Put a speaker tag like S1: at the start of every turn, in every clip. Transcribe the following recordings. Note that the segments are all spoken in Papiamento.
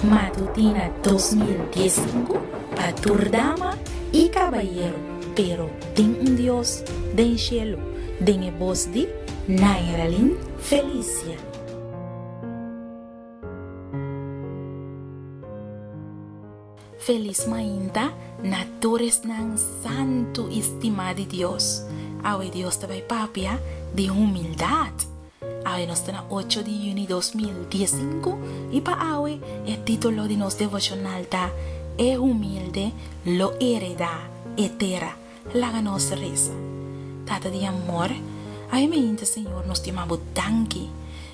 S1: Matutina 2015 pa tur dama i kabayero, pero tin un Dios den shelu, den e bos di Nairalyn Felicia. Felis mainta na tur esnan santu i stimá di Dios. Awe Dios ta bai papia di humildat. Awe nos ta na ocho di yüni 2015 i pa awe e título di nos devoshonal ta E humilde lo heredá e tera. Laga nos resa. Tata di amor, awe mainta Señor nos ta yama Bo danki.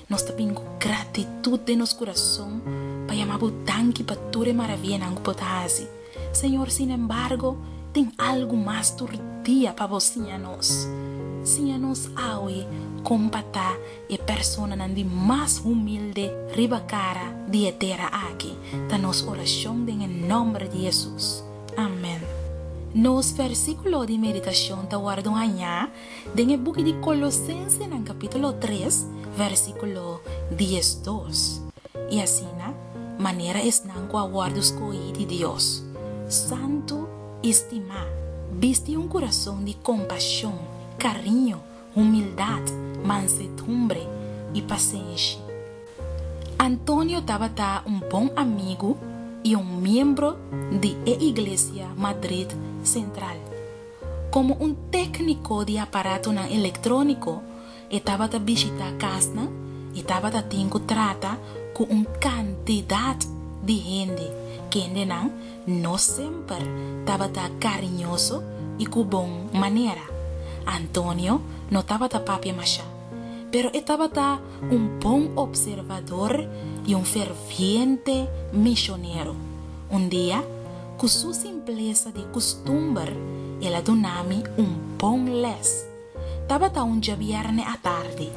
S1: Nos ta bin ku gratitut den nos kurason pa yama Bo danki pa tur e maravianan ku Bo ta hasi. Señor, sinembargo, tin algu mas tur dia pa Bo siña nos. Siña nos awe kon pa ta e personanan di mas humilde riba kara di e tera aki. Ta nos orashon den e nòmber di Hesus. Amèn. Nos versíkulo di meditashon ta wòrdu hañá den e buki di Kolosensenan kapítulo tres, versíkulo 12. I asina, manera esnan ku a wòrdu skohí di Dios, santu i stimá, bisti un kurason di kompashon, kariño, humildat, mansedumbre i pasenshi. Antonio tabata un bon amigu i un miembro di e Iglesia Madrid Sentral. Komo un tékniko di aparatonan elektróniko, e tabata bishitá kasnan i tabata tin ku trata ku un kantidat di hende kendenan no semper tabata kariñoso i ku bon manera. Antonio no tabata papia mashá, pero e tabata un bon opservador i un ferviente mishonero. Un dia, ku su simplesa di kustumber, el a duna mi un bon lès. Tabata un djabièrnè atardi.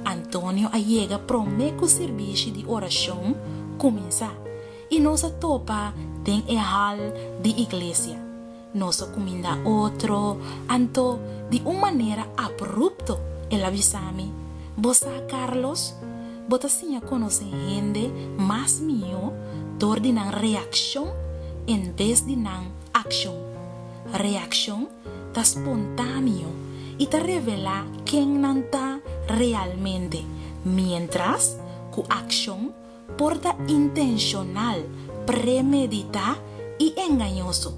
S1: Antonio a yega promé ku sirbishi di orashon kuminsá i nos a topa den e hal di iglesia. Nos a kumindá otro, anto di un manera abrupto el a bisa mi, Bo sa, Carlos, bo ta siña konosé hende mas mihó dor di nan reakshon en bes di nan akshon. Reakshon ta spontáneo i ta revelá ken nan ta realmente, miéntras ku akshon por ta intenshonal, premeditá i engañoso.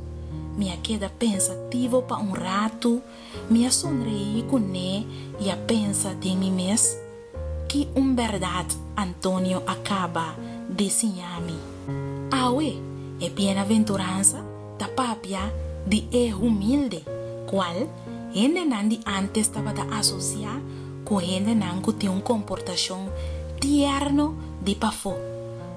S1: Mi a keda pensativo pa un ratu, mi a sonreí kuné i a pensa den mi mes, Ki un bèrdat Antonio a kaba di siña mi! Awe, e bienaventuransa ta papia di e humilde, kual hendenan di ántes tabata asosiá ku hendenan ku tin un komportashon tierno di pafó.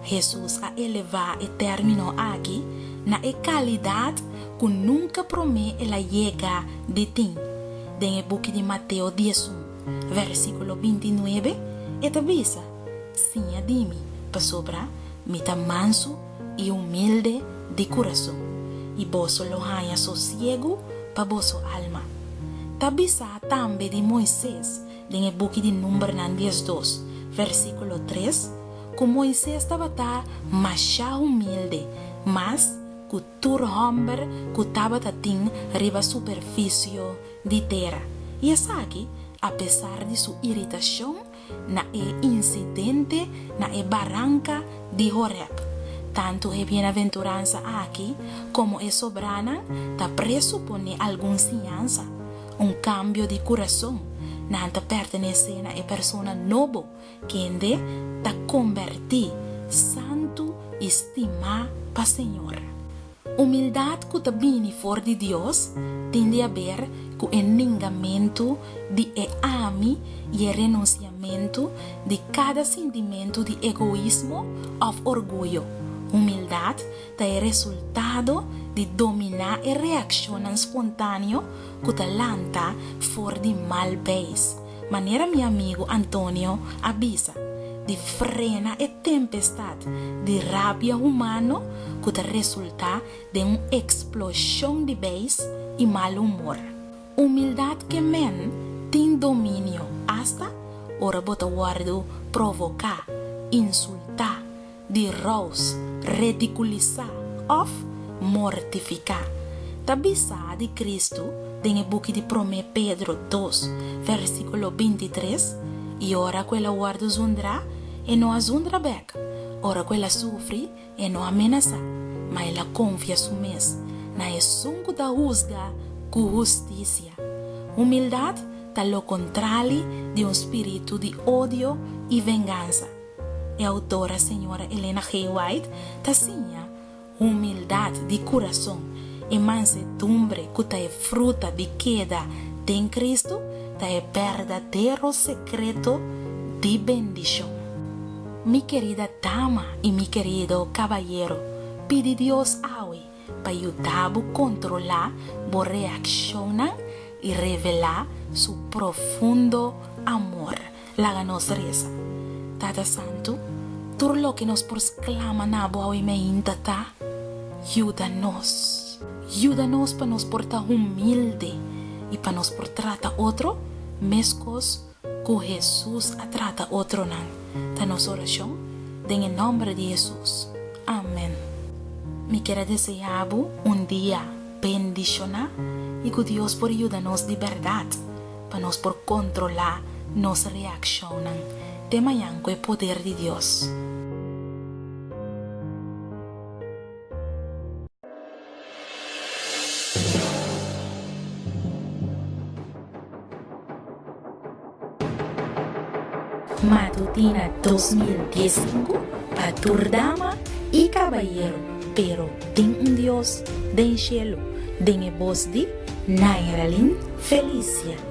S1: Hesus a elevá e término aki na e kalidat ku nunka promé el a yega di tin. Den e buki di Mateo 11, versíkulo 29, e ta bisa, Siña di mi, pasobra mi ta mansu i humilde di kurason, i boso lo haña sosiegu pa boso alma. Ta bisá tambe di Moises den e buki di Numbernan 12, versíkulo 3, ku Moises tabata mashá humilde, mas ku tur hòmber ku tabata tin riba superfisio di tera, i esaki apesar di su iritashon na e insidente na e baranka di Horeb. Tantu e bienaventuransa aki komo e sobranan ta presuponé algun siñansa, un kambio di kurason. Nan ta pertenesé na e persona nobo, kende ta kombertí santu i stimá pa Señor. Humildat ku ta bini for di Dios tin di haber ku e ningamentu di e ami i e renunsiamentu di kada sintimentu di egoismo òf orguyo. Humildat ta e resultado di dominá e reakshonnan spontáneo ku ta lanta for di mal beis. Manera mi amigu Antonio a bisa, di frena e tempestat di rabia humano ku ta resultá den un eksploshon di beis i mal humor. Humildat ke men tin dominio asta ora bo ta wòrdu provoká, insultá. di rous, redikulisá òf mortifiká. Ta bisá di Kristu den e buki di Promé Pedro dos, versíkulo 23, I ora ku el a wòrdu zundrá, e no a zundra bèk, ora ku el a sufri, e no a menasá, ma el a konfia su mes na esun ku ta husga ku hustisia. Humildat ta lo kontrali di un spiritu di odio i vengansa. E outora señora Elena G. White ta siña, Humildat di kurason, e mansedumbre ku ta e fruta di keda den Kristu, ta e berdadero sekreto di bendishon. Mi kerida dama i mi kerido kabayero, pidi Dios awe pa yuda bo kontrolá bo reakshonnan i revelá su profundo amor. Laga nos resa. Tata Santu, tur loke nos por sklama na bo awe meinta ta, Yuda nos. Yuda nos pa nos por ta humilde i pa nos por trata otro meskos ku Hesus a trata otronan. Ta nos orashon den e nòmber di Hesus. Amen. Mi kier a deseá bo un dia bendishoná i ku Dios por yuda nos di bèrdat pa nos por kontrolá nos reakshonnan. Te mañan ku e poder di Dios. Matutina 2015 pa tur dama i kabayero, pero tin un Dios den shelu, den e bos di Nairalyn Felicia.